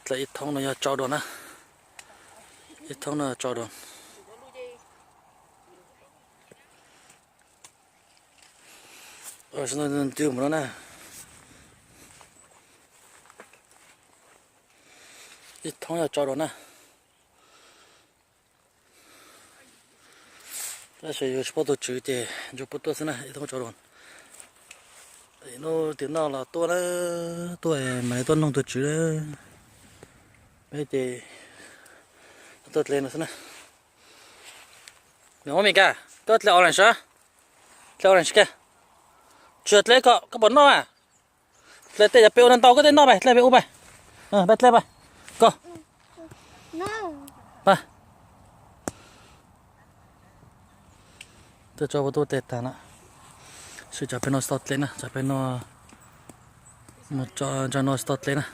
Dlaim ib thoob no yog tsau dua na. Ib thoob no tsau dua. Ntws mus no na. Ib thoob yog tsau dua na. Tab sis yus tsis paub tus tswv ces yus pub tuaj xwb na, ib thoob tsau dua. Hnub twg noj los tuaj na, tuaj mam li tuaj noog tus tswv na. Peb ces tuaj dle no xwb na. Nws ua Mes Kas, koj dle orange a? Dle orange kiag. Tsis yog dle koj, koj puas noj mas? Dle tej yog peb ua ntau koj tej noj pais, dle peb ua pais. Pais dle pais. Koj. Pais. Tuaj tso pub tuaj dle tag na. Sib tsam peb noj tsis tau dle na, tsam peb noj, mus tso ntsa noj tsis tau dle na.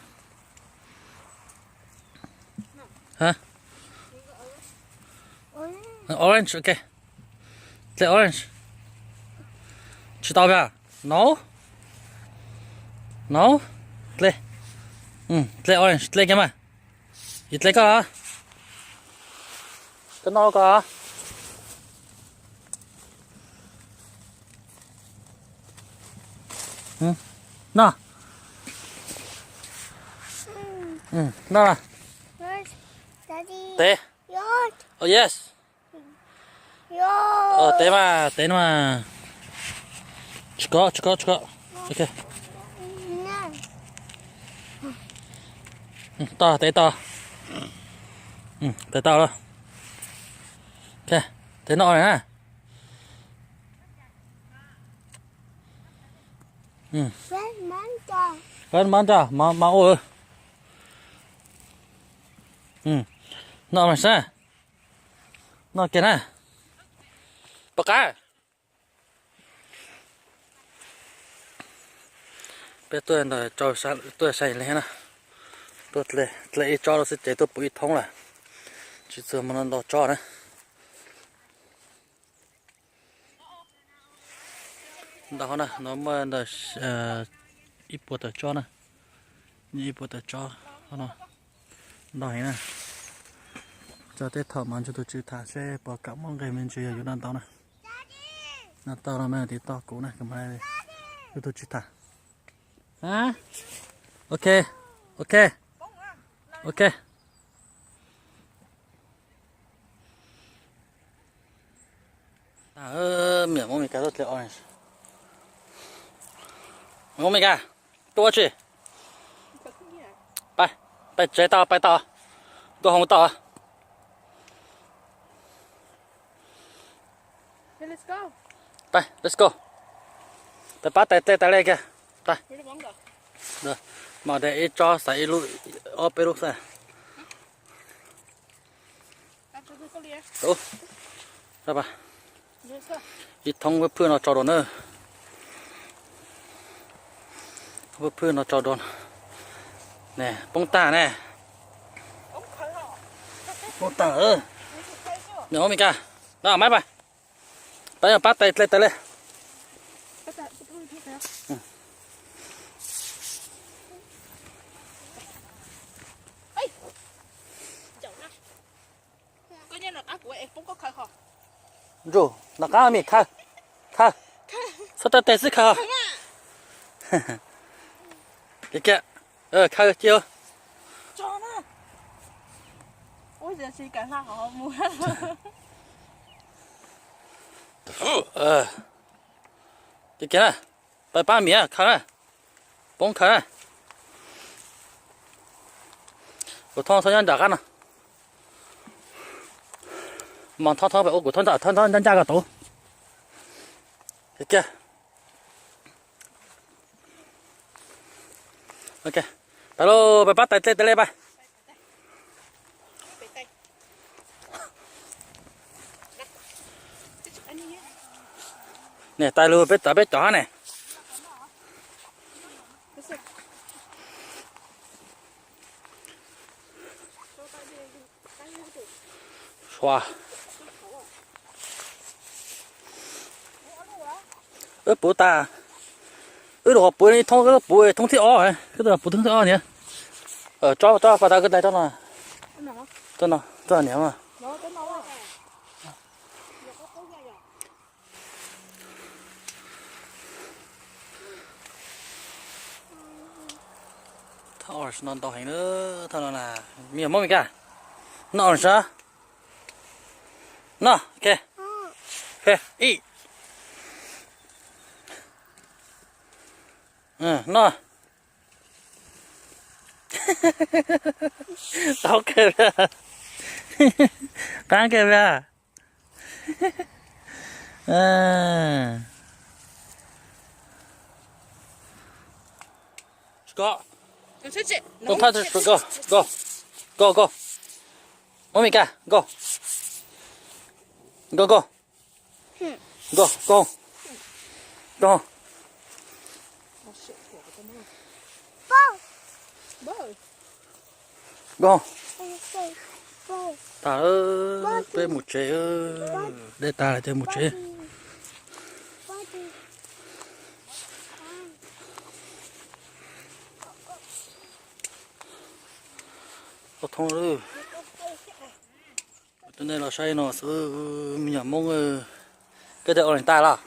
Ha? Orange, ok. Dle orange. Tsis tau pes? No. No. Dle. Dle orange, dle kiag mas. Yus dle koj. Koj noj koj. Noj. Noj. Tev. Oh yes. Tev mas, tev no mas. Tsis kov, tsis kov, tsis kov. Ok. Tau, tev tau. Tev tau lawm. Ok, tev noj na. Ven mas, mas ua. Noj mas saib. Noj kiag na. Pom qab. Peb tuaj ntawm tuaj saib li na. Tuaj dle ib tsob lawm xwb ces tuaj puv ib thoob lawm. Tsis txog mus no ntau tsob na. Ntau na, no muaj ntawm ib puas tawm tsob na. Ib puas tawm tsob no. Ntau heev na. Tso tej thaum mas nrog tus tswv tham seb puas kam muab nqe me ntsis yog yuav noj ntau na. Noj tau no mas tiv toj kuv na, kuv mam nrog tus tswv tham. Ok, ok, ok. Miam Hmoob Mes Kas tuaj dle orange. Hmoob Mes Kas, tuaj ua tsi? Pais, pais tsev tau, pais tau. Ntua hoo tau. Pais, let's go. Pais pab tais dle tais le kiag. Pais. Mas de ib tsob xaiv ib lub, ob peb lub xwb. Ib thoob phwj no tso dua na. Phwj no tso dua. Ne, poob tag ne. Poob tag. Ne, Hmoob Mes Kas, no mab pais. Pab, pab tais dle tais le. Ntsum, nov qab me khaws, khaws, txhob rau tes xwb khaws. Kiag kiag, khaws cia. Kiag kiag na, pab pab miam khaws na, poob khaws na. Kuv thoob txhob nyob nram qab no. Mos thoob thoob pem ua kuv thoob nram thoob thoob ncaj ncaj ko tau. Kiag. Pais lauj, pais pab tais dle tais le pais. Niam tais lug peb txav peb cov hab ne. Sua. Wb puv tas, wb rau qhov puv ib thoob, wb puv thoob thib ob, wb puv thoob thib ob niam. Tsob, tsob pas tas ko tais tsob no. Tsob no, tsob niam mas. Thaj orange no ntau heev na, thaj no na. Me nyuam Hmoob Mes Kas, noj orange a? Noj, ok. Ok, eat. Noj. Tau kawg, qab kawg. Scott, don't touch the fruit. Go, go, go, go. Hmoob Mes Kas, go. Go, go. Go, go. Go. Go. Tas, peb mus tsev. Dej tas lawm ces mus tsev. Tau thoob lawm. Tus nej los saib no xwb, me nyuam Hmoob. Koj tais orange tas los?